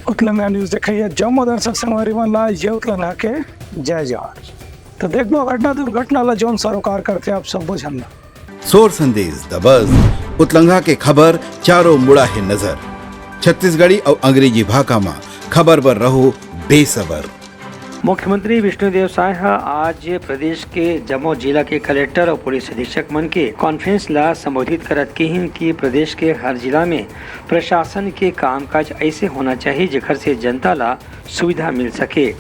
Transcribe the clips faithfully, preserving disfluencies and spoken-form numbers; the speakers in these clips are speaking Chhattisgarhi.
उतलंगा न्यूज देखइया जम्मो दर्शक संगवारी मन ला ये उतलंगा के जय जोहार। तो देख लो घटना दुर्घटना ला जौन सरोकार करथे आप सब्बो झन ला। सोर संदेश दबस, उतलंगा के खबर चारों मुड़ा हे नजर। छत्तीसगढ़ी अउ अंग्रेजी भाखा म खबर बर रहो बेसबर। मुख्यमंत्री विष्णुदेव साय ह आज प्रदेश के जम्मो जिला के कलेक्टर अउ पुलिस अधीक्षक मन के कॉन्फ्रेंस ला संबोधित करत किहिन कि प्रदेश के हर जिला में प्रशासन के कामकाज ऐसे होना चाहिए जेकर से जनता ला सुविधा मिल सके।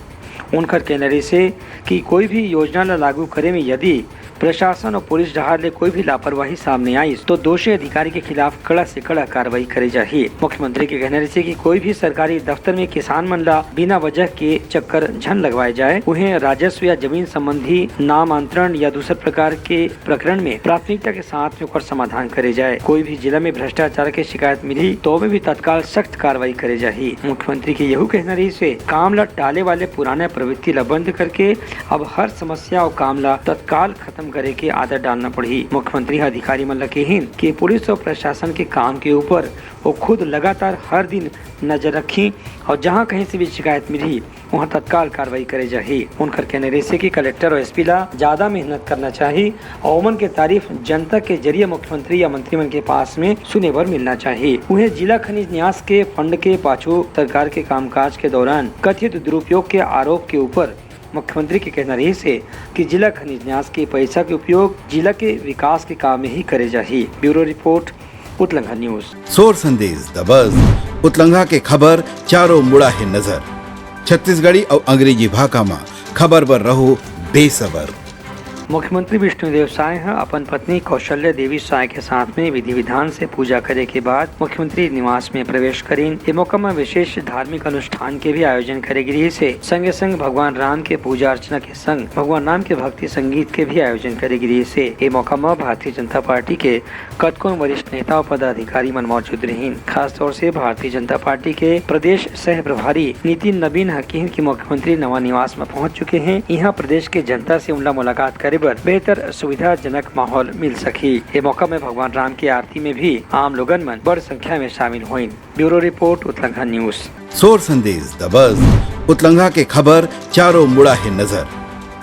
उनकर कहना रहिसे कि कोई भी योजना ला लागू करे में यदि प्रशासन अउ पुलिस डहार ले कोई भी लापरवाही सामने आइस, तो दोषी अधिकारी के खिलाफ कड़ा से कड़ा कार्रवाई करे जाही। मुख्यमंत्री के कहना रहिसे कि कोई भी सरकारी दफ्तर में किसान मन ला बिना वजह के चक्कर झन लगवाए जाए। उहें, राजस्व या जमीन संबंधी नामांतरण या दूसर प्रकार के प्रकरण में प्राथमिकता के साथ में ओकर समाधान करे जाए। कोई भी जिला में भ्रष्टाचार के शिकायत मिलही, तो ओमे भी तत्काल सख्त कार्रवाई करे जाही। मुख्यमंत्री के यहू कहना रहिसे, काम ला टाले वाले पुराना प्रवृत्ति ला बंद करके अब हर समस्या अउ काम ला तत्काल खत्म करे के आदत डालना पड़ही। मुख्यमंत्री ह अधिकारी मन ला कहिन कि पुलिस अउ प्रशासन के काम के ऊपर वो खुद लगातार हर दिन नजर रखही अउ जहां कहीं से भी शिकायत मिलही, वहां तत्काल कार्रवाई करे जाही। उनकर कहना रहिसे कि कलेक्टर अउ एसपी ला ज्यादा मेहनत करना चाही अउ ओमन के तारीफ जनता के जरिए मुख्यमंत्री या मंत्री मन के पास में सुने बर मिलना चाही। उहें, जिला खनिज न्यास के फंड के पाछू सरकार के कामकाज के दौरान कथित दुरुपयोग के आरोप के ऊपर मुख्यमंत्री के कहना रहिसे कि जिला खनिज न्यास के पैसा के उपयोग जिला के विकास के काम में ही करे जाही। Bureau report, Utlanga news. सोर संदेश दबस, उतलंगा के खबर चारों मुड़ा हे नजर। छत्तीसगढ़ी अउ अंग्रेजी भाखा म खबर बर रहो बेसबर। मुख्यमंत्री विष्णुदेव साय ह अपन पत्नी कौशल्या देवी साय के साथ में विधि विधान से पूजा करे के बाद मुख्यमंत्री निवास में प्रवेश करीन। ए मौका म विशेष धार्मिक अनुष्ठान के भी आयोजन करे गे रिहिस हे। संगे संग भगवान राम के पूजा अर्चना के संग भगवान राम के भक्ति संगीत के भी आयोजन करे गे रिहिस हे। ए मौका म भारतीय जनता पार्टी के कतकोन वरिष्ठ नेता अउ पदाधिकारी मन मौजूद रहिन। खासतौर से भारतीय जनता पार्टी के प्रदेश सह प्रभारी नितिन नबीन ह किहिन कि मुख्यमंत्री नवा निवास म पहुंच चुके हैं। इहां प्रदेश के जनता से उनला मुलाकात करे बर बेहतर सुविधाजनक माहौल मिल सकही। ए मौका में भगवान राम के आरती में भी आम लोगन मन बड़ संख्या में शामिल होइन। Bureau report, Utlangha news. सोर संदेश दबस, उतलंघा के खबर चारों मुड़ा हे नजर।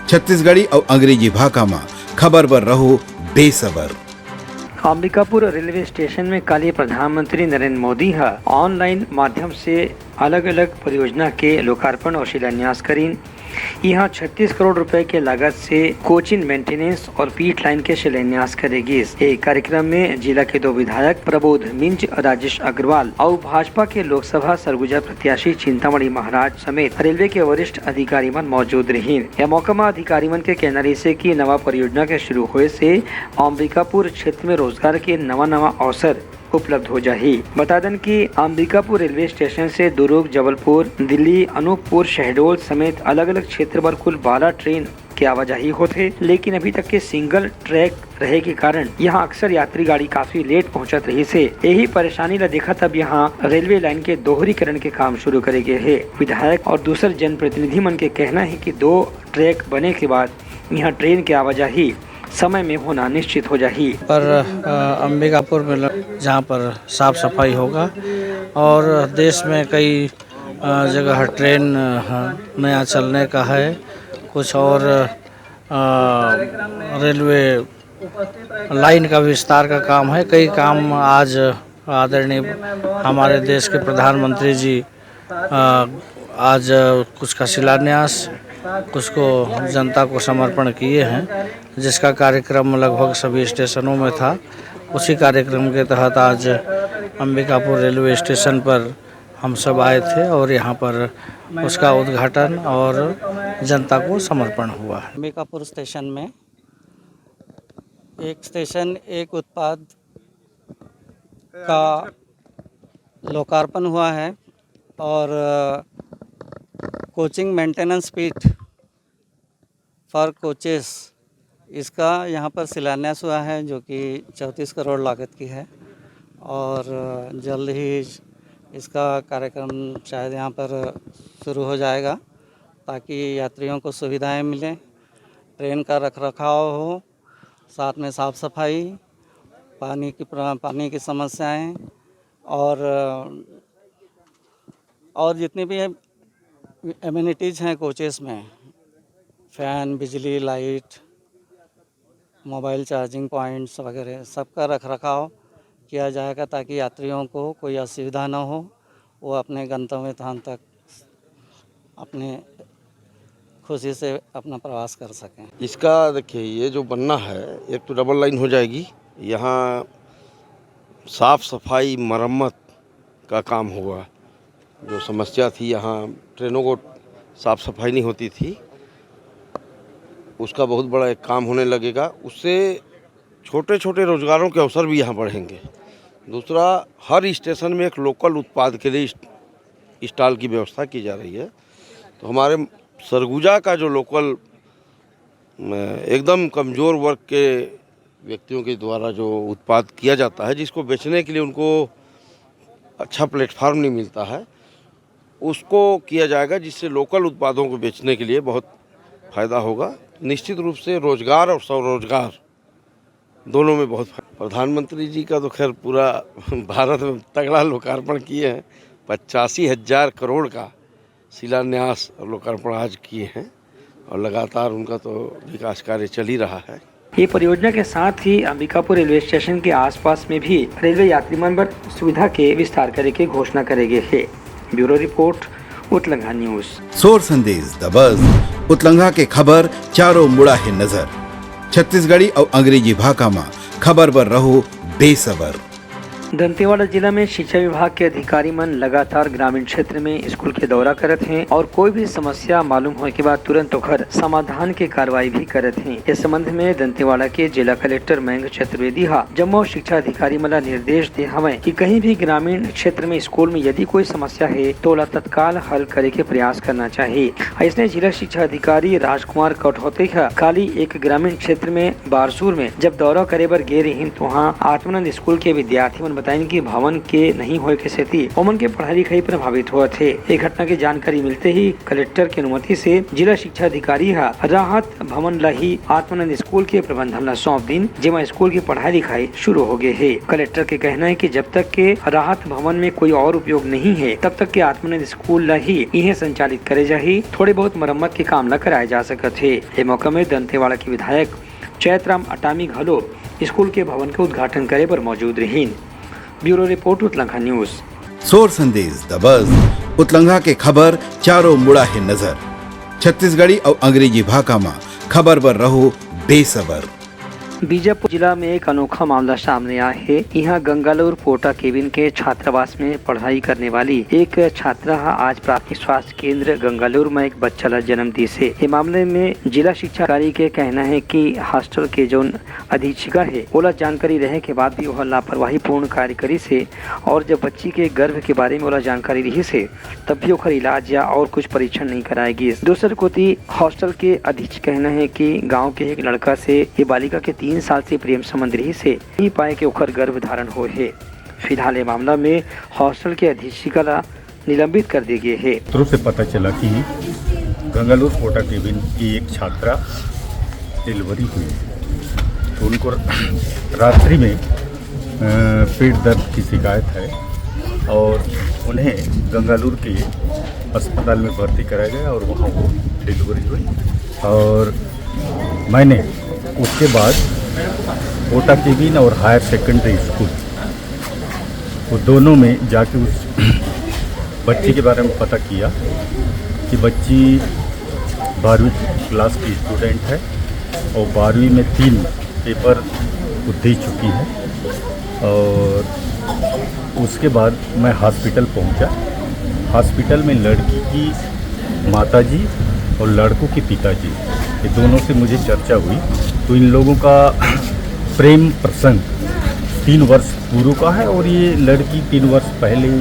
छत्तीसगढ़ी अउ अंग्रेजी भाखा म खबर बर रहो बेसबर। अंबिकापुर रेलवे स्टेशन में काली प्रधानमंत्री नरेंद्र मोदी ह ऑनलाइन माध्यम से अलग-अलग परियोजना के लोकार्पण और शिलान्यास करीन। इहां छत्तीस करोड़ रुपए के लागत से कोचिंग मेंटेनेंस और पीट लाइन के शिलान्यास करे गिस। ए कार्यक्रम में जिला के दो विधायक प्रबोध मिंज, राजेश अग्रवाल अउ भाजपा के लोकसभा सरगुजा प्रत्याशी चिंतामणि महाराज समेत रेलवे के वरिष्ठ अधिकारी मन मौजूद रहिन। ए मौका म अधिकारी मन के कहना रहिसे कि नवा परियोजना के शुरू होए से अंबिकापुर क्षेत्र में रोजगार के नवा-नवा अवसर उपलब्ध हो जाही। बता दन कि अंबिकापुर रेलवे स्टेशन से दुर्ग, जबलपुर, दिल्ली, अनूपपुर, शहडोल समेत अलग-अलग क्षेत्र बर कुल बारह ट्रेन के आवाजाही होथे, लेकिन अभी तक के सिंगल ट्रैक रहे के कारण यहां अक्सर यात्री गाड़ी काफी लेट पहुंचत रहिस हे। यही परेशानी ला देखत अब यहां रेलवे लाइन के दोहरीकरण के काम शुरू करे गे हे। विधायक और दूसर जनप्रतिनिधि मन के कहना हे कि दो ट्रैक बने के बाद यहां ट्रेन के आवाजाही समय में होना निश्चित हो जाही। पर, अ, अंबिकापुर में ल-, जहाँ पर साफ सफाई होगा और देश में कई, अ, जगह ट्रेन, अ, नया चलने का है, कुछ और, अ, रेलवे लाइन का विस्तार का काम है। कई काम आज आदरणीय हमारे देश के प्रधानमंत्री जी अ, आज कुछ का शिलान्यास, कुछ को जनता को समर्पण किए हैं, जिसका कार्यक्रम लगभग सभी स्टेशनों में था। उसी कार्यक्रम के तहत आज अंबिकापुर रेलवे स्टेशन पर हम सब आए थे और यहाँ पर उसका उद्घाटन और जनता को समर्पण हुआ है। अंबिकापुर स्टेशन में एक स्टेशन एक उत्पाद का लोकार्पण हुआ है और कोचिंग मेंटेनेंस पीट फॉर कोचेस, इसका यहाँ पर शिलान्यास हुआ है, जो कि चौंतीस करोड़ लागत की है और जल्द ही इसका कार्यक्रम शायद यहाँ पर शुरू हो जाएगा, ताकि यात्रियों को सुविधाएं मिलें, ट्रेन का रख रखाव हो, साथ में साफ सफाई, पानी की प्र-, पानी की समस्याएं और और जितनी भी एमिनिटीज़ हैं कोचेस में, फैन, बिजली, लाइट, मोबाइल चार्जिंग पॉइंट्स वगैरह, सबका रख रखाव किया जाएगा, ताकि यात्रियों को कोई असुविधा ना हो, वो अपने गंतव्य स्थान तक अपने खुशी से अपना प्रवास कर सकें। इसका देखिए, ये जो बनना है, एक तो डबल लाइन हो जाएगी, यहाँ साफ सफाई, मरम्मत का काम होगा। जो समस्या थी, यहाँ ट्रेनों को साफ सफाई नहीं होती थी, उसका बहुत बड़ा एक काम होने लगेगा। उससे छोटे छोटे रोजगारों के अवसर भी यहाँ बढ़ेंगे। दूसरा, हर स्टेशन में एक लोकल उत्पाद के लिए स्टॉल की व्यवस्था की जा रही है। तो हमारे सरगुजा का जो लोकल, अ, एकदम कमज़ोर वर्ग के व्यक्तियों के द्वारा जो उत्पाद किया जाता है, जिसको बेचने के लिए उनको अच्छा प्लेटफॉर्म नहीं मिलता है, उसको किया जाएगा, जिससे लोकल उत्पादों को बेचने के लिए बहुत फ़ायदा होगा। निश्चित रूप से रोज़गार और स्वरोज़गार दोनों में बहुत फ़ायदा। प्रधानमंत्री जी का तो खैर पूरा भारत में तगड़ा लोकार्पण किए हैं, पचासी हज़ार करोड़ का शिलान्यास और लोकार्पण आज किए हैं और लगातार उनका तो विकास कार्य चल ही रहा है। ये परियोजना के साथ ही अंबिकापुर रेलवे स्टेशन के आसपास में भी रेलवे यात्री मन बर सुविधा के विस्तार करे के घोषणा करे गे हे। Bureau report, Utlangha news. सोर संदेश दबस, उतलंघा के खबर चारों मुड़ा हे नजर। छत्तीसगढ़ी अउ अंग्रेजी भाखा म खबर बर रहो बेसबर। दंतेवाड़ा जिला में शिक्षा विभाग के अधिकारी मन लगातार ग्रामीण क्षेत्र में स्कूल के दौरा करत हें और कोई भी समस्या मालूम होए के बाद तुरंत ओखर समाधान के कार्रवाई भी करत हें। इस संबंध में दंतेवाड़ा के जिला कलेक्टर मयंक चतुर्वेदी हा जम्मो शिक्षा अधिकारी मन ला निर्देश दे हवय कि कहीं भी ग्रामीण क्षेत्र में स्कूल में यदि कोई समस्या हे तो ओला तत्काल हल करे के प्रयास करना चाही। अइसने जिला शिक्षा अधिकारी राजकुमार कठौते हा काली एक ग्रामीण क्षेत्र में बारसूर में जब दौरा करे बर गे रिहिन, तो उहाँ आत्मानंद स्कूल के विद्यार्थी मन बताइन कि भवन के नहीं होए के सेती ओमन के पढ़ाई लिखाई प्रभावित होवत हे। ए घटना के जानकारी मिलते ही कलेक्टर के अनुमति से जिला शिक्षा अधिकारी हा राहत भवन ला ही आत्मानंद स्कूल के प्रबंधन ला सौंप दिन, जेमा स्कूल के पढ़ाई लिखाई शुरू हो गे हे। कलेक्टर के कहना हे कि जब तक के राहत भवन में कोई और उपयोग नहीं हे, तब तक के आत्मानंद स्कूल ला ही इहें संचालित करे जाही। थोड़े बहुत मरम्मत के काम ला कराए जा सकत हे। ए मौका में दंतेवाड़ा के विधायक चैतराम अटामी घलो स्कूल के भवन के उद्घाटन करे बर मौजूद रहिन। Bureau report, Utlangha news. सोर संदेश दबस, उतलंघा के खबर चारों मुड़ा हे नजर। छत्तीसगढ़ी अउ अंग्रेजी भाखा म खबर बर रहो बेसबर। बीजापुर जिला में एक अनोखा मामला सामने आए हे। इहाँ गंगालूर पोटा केबिन के छात्रावास में पढ़ाई करने वाली एक छात्रा हा आज प्राथमिक स्वास्थ्य केंद्र गंगालूर में एक बच्चा ला जन्म दिस हे। ये मामले में जिला शिक्षा अधिकारी के कहना हे कि हॉस्टल के जोन अधीक्षिका हे, ओला जानकारी रहे के बाद भी ओह लापरवाहीपूर्ण कार्य करिस हे और जब बच्ची के गर्भ के बारे में ओला जानकारी रिहिस हे, तब भी ओखर इलाज या और कुछ परीक्षण नहीं कराए गिस। दूसर कोति, हॉस्टल के अधीक्षक कहना हे कि गांव के एक लड़का से ये बालिका के तीन साल से प्रेम संबंध रिहिस हे, नहीं पाए कि ओखर गर्भ धारण होए हे। फिलहाल ये मामला में हॉस्टल के अधीक्षिका ला निलंबित कर दिए गए हे। सूत्रों से पता चला कि गंगालूर पोटा केबिन की एक छात्रा डिलीवरी हुई, तो उनको रात्रि में, अ, पेट दर्द की शिकायत है और उन्हें गंगालूर के अस्पताल में भर्ती कराया गया और वहाँ वो डिलीवरी हुई। और मैंने उसके बाद पोटा केबिन और हायर सेकेंडरी स्कूल, वो दोनों में जाके उस बच्ची के बारे में पता किया कि बच्ची बारहवीं क्लास की स्टूडेंट है और बारहवीं में तीन पेपर वो दे चुकी है। और उसके बाद मैं हॉस्पिटल पहुंचा। हॉस्पिटल में लड़की की माताजी और लड़कों के पिताजी, ये दोनों से मुझे चर्चा हुई, तो इन लोगों का प्रेम प्रसंग तीन वर्ष पूर्व का है और ये लड़की तीन वर्ष पहले ही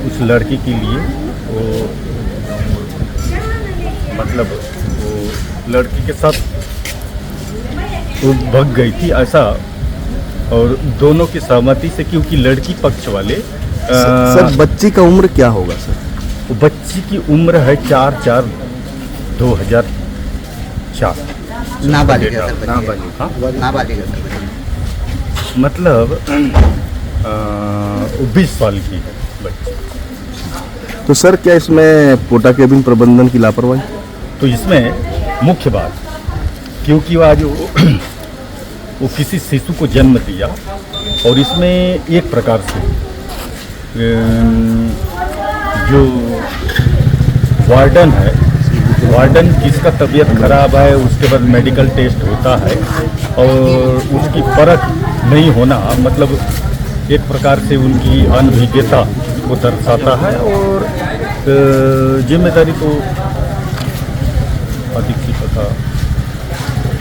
उस लड़के के लिए वो, मतलब, वो लड़के के साथ वो भग गई थी, ऐसा। और दोनों की सहमति से, क्योंकि लड़की पक्ष वाले, अ, सर, बच्ची का उम्र क्या होगा सर? वो बच्ची की उम्र है चार चार दो हज़ार चार। नाबालिग है सर बच्ची। नाबालिग, हाँ? नाबालिग है सर बच्ची। मतलब, अ, वो बीस साल की है बच्ची। तो सर, क्या इसमें पोटा केबिन प्रबंधन की लापरवाही? तो इसमें मुख्य बात, क्योंकि वो आज वो, वो किसी शिशु को जन्म दिया और इसमें एक प्रकार से, अम, जो वार्डन है, वार्डन किसका तबीयत खराब है, उसके बाद मेडिकल टेस्ट होता है और उसकी परख नहीं होना, मतलब, एक प्रकार से उनकी अनभिज्ञता को दर्शाता है और, अ, जिम्मेदारी को अधिक से पता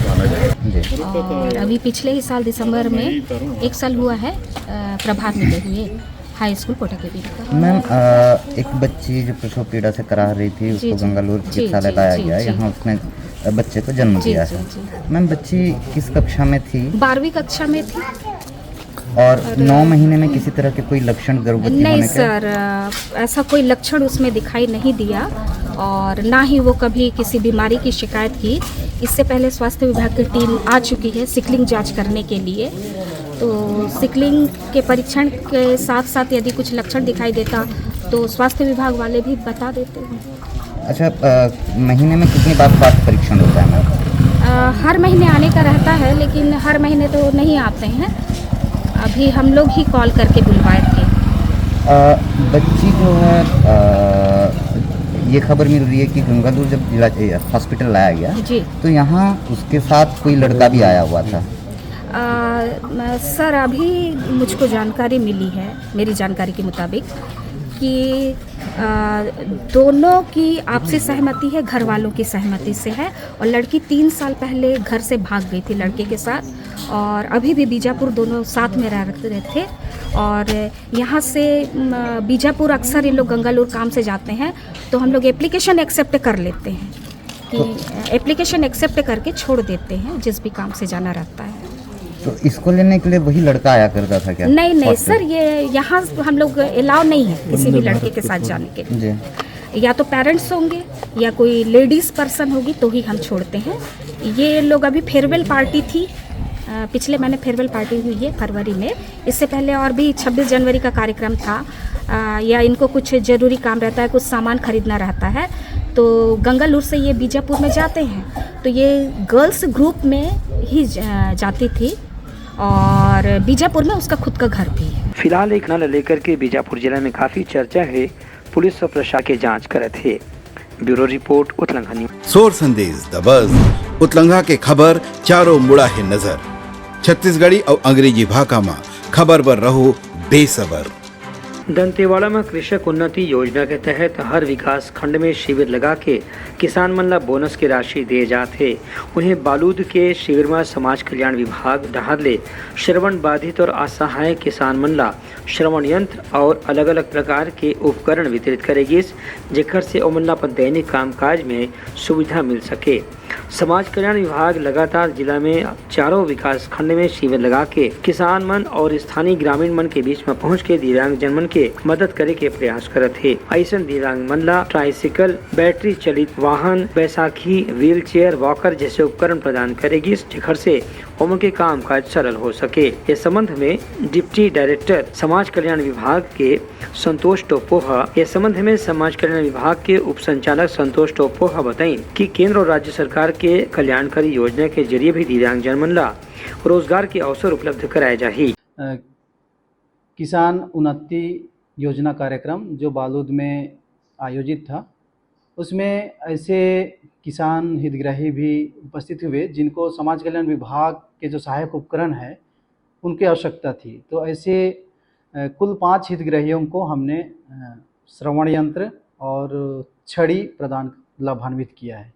माना जाए। जी। और अभी पिछले ही साल दिसंबर में एक साल हुआ है, अ, प्रभार मिले हुए हाई स्कूल पोटा केबिन का। मैम, अ, एक बच्ची जो प्रसव पीड़ा से कराह रही थी, जी, उसको जी। गंगालूर जी, चिकित्सालय जी, लाया जी, गया, जी। यहाँ उसने, अ, बच्चे को जन्म जी, दिया जी, है। जी। मैम, बच्ची किस कक्षा में थी बारहवीं कक्षा में थी। और नौ महीने में किसी तरह के कोई लक्षण गर्भवती नहीं होने के? सर, अ, ऐसा कोई लक्षण उसमें दिखाई नहीं दिया और ना ही वो कभी किसी बीमारी की शिकायत की। इससे पहले स्वास्थ्य विभाग की टीम आ चुकी है सिकलिंग जांच करने के लिए। तो सिकलिंग के परीक्षण के साथ साथ यदि कुछ लक्षण दिखाई देता तो स्वास्थ्य विभाग वाले भी बता देते हैं। अच्छा, अ, महीने में कितनी बार स्वास्थ्य परीक्षण होता है मैम? अ, हर महीने आने का रहता है, लेकिन हर महीने तो नहीं आते हैं। अभी हम लोग ही कॉल करके बुलवाए थे। अ, बच्ची जो है, अ, ये खबर मिल रही है कि गंगालूर जब जिला, ए, हॉस्पिटल लाया गया, जी। तो यहाँ उसके साथ कोई लड़का भी आया हुआ था। अ, म- सर, अभी मुझको जानकारी मिली है, मेरी जानकारी के मुताबिक, कि अ, दोनों की आपसी सहमति है, घर वालों की सहमति से है। और लड़की तीन साल पहले घर से भाग गई थी लड़के के साथ, और अभी भी बीजापुर दोनों साथ में रहते थे। और यहाँ से म, बीजापुर अक्सर इन लोग गंगालूर काम से जाते हैं, तो हम लोग एप्लीकेशन एक्सेप्ट कर लेते हैं कि एप्लीकेशन एक्सेप्ट करके छोड़ देते हैं जिस भी काम से जाना रहता है। तो इसको लेने के लिए वही लड़का आया करता था क्या? नहीं नहीं हॉस्टल? सर, ये यहाँ हम लोग अलाउ नहीं है किसी भी लड़के के साथ जाने के लिए। जी। या तो पेरेंट्स होंगे या कोई लेडीज पर्सन होगी तो ही हम छोड़ते हैं। ये लोग अभी फेयरवेल पार्टी थी, अ, पिछले महीने फेयरवेल पार्टी हुई है फरवरी में। इससे पहले और भी छब्बीस जनवरी का कार्यक्रम था, अ, या इनको कुछ ज़रूरी काम रहता है, कुछ सामान खरीदना रहता है, तो गंगालूर से ये बीजापुर में जाते हैं। तो ये गर्ल्स ग्रुप में ही ज- जाती थी और बीजापुर में उसका खुद का घर भी है। फिलहाल एक घटना ल लेकर के बीजापुर जिला में काफी चर्चा हे। पुलिस अउ प्रशासन के जांच करत हे। Bureau report, Utlangha news. सोर संदेश, द बज। उतलंघा के खबर चारों मुड़ा हे नजर। छत्तीसगढ़ी अउ अंग्रेजी भाखा म खबर बर रहो बेसबर। दंतेवाड़ा में कृषक उन्नति योजना के तहत हर विकास खंड में शिविर लगा के किसान मन ला बोनस के राशि दिए जात हे। उहें, बालूद के शिविर में समाज कल्याण विभाग डहार ले श्रवण बाधित और असहाय किसान मन ला श्रवण यंत्र और अलग-अलग प्रकार के उपकरण वितरित करे गिस, जेकर से ओमन ला अपन दैनिक कामकाज में सुविधा मिल सके। समाज कल्याण विभाग लगातार जिला में चारों विकास खंड में शिविर लगा के किसान मन और स्थानीय ग्रामीण मन के बीच में पहुंच के दिव्यांगजन मन के मदद करे के प्रयास करत हे। अइसन दिव्यांग मन ला ट्राईसिकल, बैटरी चलित वाहन, बैसाखी, व्हीलचेयर, वॉकर जैसे उपकरण प्रदान करे गिस, जेकर से ओमन के कामकाज सरल हो सके। ये संबंध में डिप्टी डायरेक्टर समाज कल्याण विभाग के संतोष टोप्पो ह, ये संबंध में समाज कल्याण विभाग के उप संचालक संतोष टोप्पो ह बताइन कि केंद्र और राज्य सरकार के कल्याणकारी योजना के जरिए भी दिव्यांगजन मन ला रोजगार के अवसर उपलब्ध कराए जाही। अ, किसान उन्नति योजना कार्यक्रम जो बालूद में आयोजित था, उसमें ऐसे किसान हितग्राही भी उपस्थित हुए जिनको समाज कल्याण विभाग के जो सहायक उपकरण है, उनकी आवश्यकता थी। तो ऐसे, अ, कुल पाँच हितग्राहियों को हमने, अ, श्रवण यंत्र और छड़ी प्रदान, लाभान्वित किया है।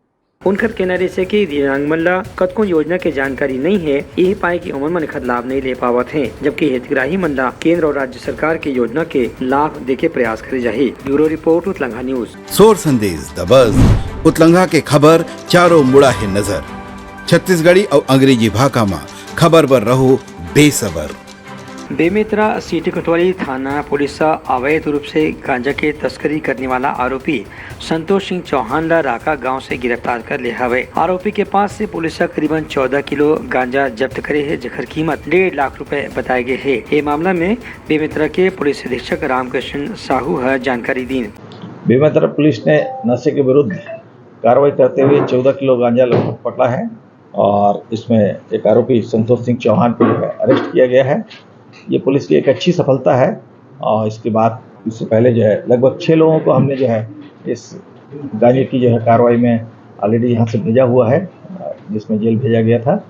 उनकर कहना रहिसे कि दिव्यांग मन ला कतको योजना के जानकारी नइ हे, यही पाए कि ओमन मन एखर लाभ नइ ले पावत हे, जबकि हितग्राही मन ला केंद्र और राज्य सरकार के योजना के लाभ देके प्रयास करे जाही। Bureau report, Utlangha news. सोर संदेश, द बज। उतलंघा के खबर चारों मुड़ा हे नजर। छत्तीसगढ़ी अउ अंग्रेजी भाखा म खबर बर रहो बेसबर। बेमेतरा सिटी कोतवाली थाना पुलिस ह अवैध रूप से गांजा के तस्करी करने वाला आरोपी संतोष सिंह चौहान ला राका गांव से गिरफ्तार कर ले हवे। आरोपी के पास से पुलिस ह करीबन चौदह किलो गांजा जब्त करे हे, जेकर कीमत डेढ़ लाख रुपए बताए गए हे। ये मामला में बेमेतरा के पुलिस अधीक्षक रामकृष्ण साहू ह जानकारी दीन। बेमेतरा पुलिस ने नशे के विरुद्ध कार्रवाई करते हुए चौदह किलो गांजा लगभग पकड़ा है और इसमें एक आरोपी संतोष सिंह चौहान को जो है अरेस्ट किया गया है। ये पुलिस की एक अच्छी सफलता है और इसके बाद, इससे पहले जो है लगभग छः लोगों को हमने जो है इस गांजे की जो है कार्रवाई में ऑलरेडी यहाँ से भेजा हुआ है, जिसमें जेल भेजा गया था।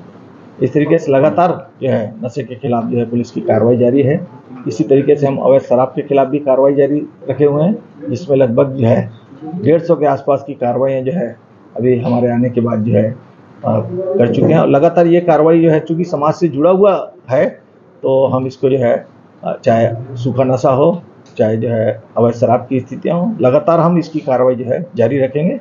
इस तरीके से लगातार जो है नशे के खिलाफ जो है पुलिस की कार्रवाई जारी है। इसी तरीके से हम अवैध शराब के खिलाफ भी कार्रवाई जारी रखे हुए हैं, जिसमें लगभग जो है डेढ़ सौ के आसपास की कार्रवाइयाँ जो है अभी हमारे आने के बाद जो है अ, कर चुके हैं। और लगातार ये कार्रवाई जो है, चूंकि समाज से जुड़ा हुआ है, तो हम इसको जो है अ, चाहे सूखा नशा हो, चाहे जो है अवैध शराब की स्थितियाँ हों, लगातार हम इसकी कार्रवाई जो है जारी रखेंगे।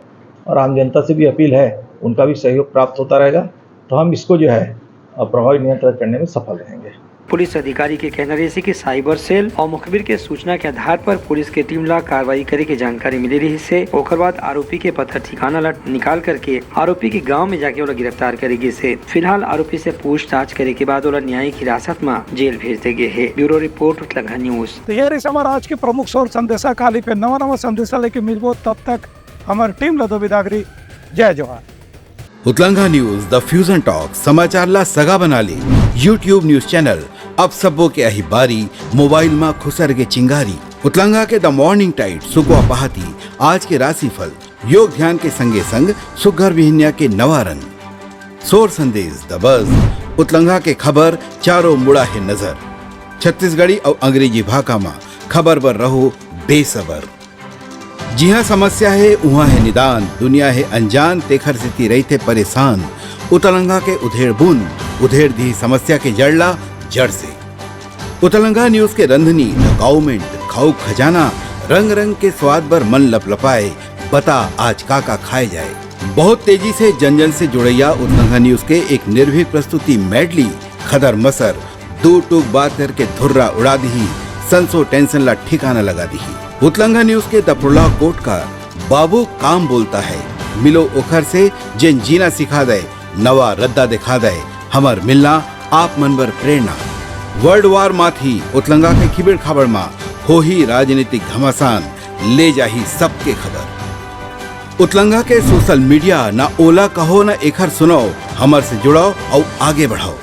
और आम जनता से भी अपील है, उनका भी सहयोग प्राप्त होता रहेगा, तो हम इसको जो है अ, प्रभावी नियंत्रण करने में सफल रहेंगे। पुलिस अधिकारी के कहना रहिस हे कि साइबर सेल अउ मुखबिर के सूचना के आधार पर पुलिस के टीम ला कार्रवाई करे के जानकारी मिले रहिस हे। ओकर बाद आरोपी के पता ठिकाना ला निकाल करके आरोपी के गांव में जाके ओला गिरफ्तार करे गिस हे। फिलहाल आरोपी से पूछताछ करे के बाद ओला न्यायिक हिरासत म जेल भेज दे गे हे। Bureau report, Utlangha news. तो ये रहिस हमर आज के प्रमुख शोर संदेशा। काली पे नवा नवा संदेशा लेके मिलबो, तब तक हमर टीम ला दो बिदागरी। जय जोहार। उतलंघा न्यूज, द फ्यूजन टॉक, समाचार ला सगा बना ले। YouTube न्यूज चैनल, अब सबो के आही बारी, मोबाइल मा खुसर के चिंगारी। उतलंघा के द मॉर्निंग टाइड, सुकवा पहाती, आज के राशिफल, योग ध्यान के संगे संग सुग्घर बिहनिया के नवा रंग। सोर संदेश, द बज, उतलंघा के खबर, चारों मुड़ा हे नजर। छत्तीसगढ़ी अउ अंग्रेजी भाखा मा खबर बर रहो बेसबर। जिहाँ समस्या हे, उहाँ हे निदान, दुनिया हे अनजान, तेखर सेती रहिथे परेशान। उतलंघा के उधेड़ बुन, उधेड़ दिही समस्या के जड़ ला जड़ से। उतलंघा न्यूज के रंधनी, द गाउमेंट, खाऊ खजाना, रंग रंग के स्वाद बर मन लपलपाए, बता आज का का खाए जाए। बहुत तेजी से जन जन से जुड़ैया उतलंघा न्यूज के एक निर्भीक प्रस्तुति मेडली, खदर मसर, दू टूक बात करके धुर्रा उड़ा दिही, संसो टेंशन ला ठिकाना लगा दिही। उतलंघा न्यूज के दपरोला कोटकार, बाबू काम बोलता है, मिलो ओखर से, जेन जीना सिखा दे, नवा रद्दा दिखा दे, हमर मिलना आप मन बर प्रेरणा। वर्ल्ड वार माथी, उतलंघा के खिबेड़ खाबड़ मा होही राजनीतिक घमासान, ले जाही सबके खबर। उतलंघा के सोशल मीडिया, ना ओला कहो ना एखर सुनाओ, हमर से जुड़ाओ अउ आगे बढ़ाओ।